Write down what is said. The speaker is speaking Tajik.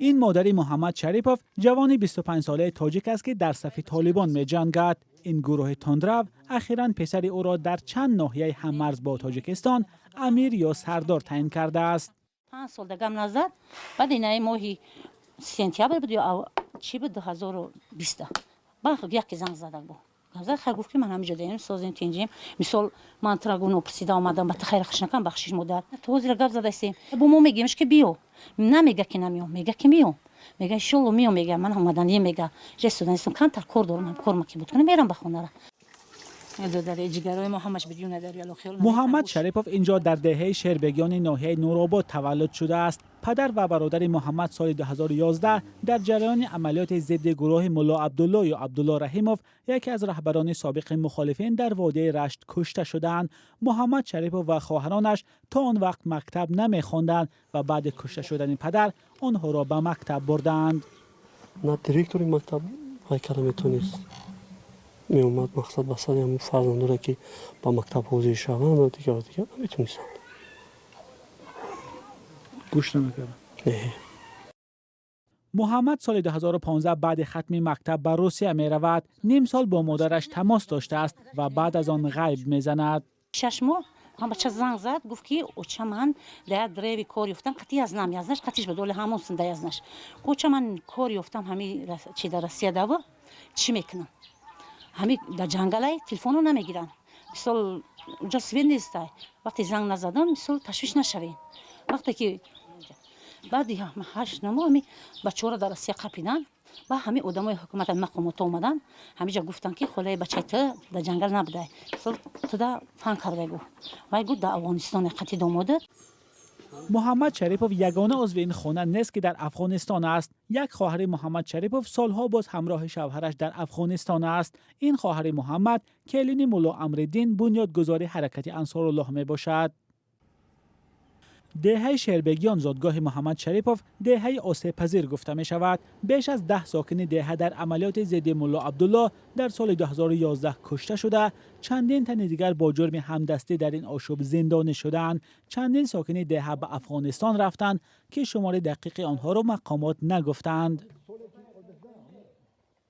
Ин модари Муҳаммад Шарипов, ҷавони 25-солаи тоҷик аст, ки дар сафи Толибон меҷангад. Ин гурӯҳи тундрав ахиран писари ӯро дар чанд ноҳияи ҳаммарз бо Тоҷикистон амир ё сардор таъин кардааст. 5 сол дагам назад. Баъд инаи моҳи сентябр буд ё чӣ буд, 2020-а, баъд яке занг зада бу хай, гуфт, ки ман ҳамиҷо даем, созем, тинҷем. Мисол, ман тура гуно пурсида омадам, ба ту хайр хуш накам, бахшиш, модар. То ҳозира гап задастем. Бо мо мегӯемш, ки биё, намега, ки намеом, мега, ки меом, мега, иншолло меом, мега, ман омадание, мега, жестоданистам, камтар кор дорам, корма ки буд кунам, мерам ба хонара. Муҳаммад Шарипов инҷо дар деҳаи Шербегиёни ноҳияи Нуробод таваллуд шудааст. Падар ва бародари Муҳаммад соли 2011 дар ҷараёни амалиёти зидди гурӯҳи Мулло Абдулло ё Абдулло Раҳимов, яке аз раҳбарони собиқи мухолифин дар водии Рашт, кушта шудаанд. Муҳаммад Шарипов ва хоҳаронаш то он вақт мактаб намехонданд ва баъди кушта шудани падар онҳоро ба мактаб бурдаанд. На директори мактаб вай карда метавонист, меомад, мақсад, ба сари ҳамун фарзандоре, ки ба мактаб ҳозир шаванд ва дигар дигар, наметонистанд. Гӯш намекарданд? Не. Муҳаммад соли 2015 баъди хатми мактаб ба Русия меравад. Ним сол бо модараш тамос доштааст ва баъд аз он ғайб мезанад. 6 моҳ ҳам бача занг зад, гуфт, ки оча, ман да як древе кор ёфтам, қати язнам, язнаш қатиш буд, оле ҳамон син да язнаш. Оча, ман кор ёфтам, ҳами чи дар Россия даво чӣ мекунам, ҳами дар ҷангалай, телефонро намегиранд, мисол, уҷа свет нестай, вақте занг назадам, мисол, ташвиш нашавем. Вақте ки баъди 8 моҳ ҳами бачаҳоро дар Россия қапидан, ба ҳами одамои ҳукумата, мақомото омадан, ҳамиҷа гуфтанд, ки холаи бачаи ту дар ҷангал набудай, мисол, туда фан кардай, гуфт. Вай гуфт, дар Афғонистон қати домода. Муҳаммад Шарипов ягона узви ин хона нест, ки дар Афғонистон аст. Як хоҳари Муҳаммад Шарипов солҳо боз ҳамроҳи шавҳараш дар Афғонистон аст. Ин хоҳари Муҳаммад келини Мулло Амриддин, бунёдгузори ҳаракати Ансоруллоҳ, мебошад. Деҳаи Шербегиён, зодгоҳи Муҳаммад Шарипов, деҳаи осебпазир гуфта мешавад. Беш аз 10 сокини деҳа дар амалиёти зидди Мулло Абдулло дар соли 2011 кушта шуда, чандин тани дигар бо ҷурми ҳамдастӣ дар ин ошӯб зиндонӣ шудаанд. Чандин сокини деҳа ба Афғонистон рафтанд, ки шумори дақиқи онҳоро мақомот нагуфтаанд.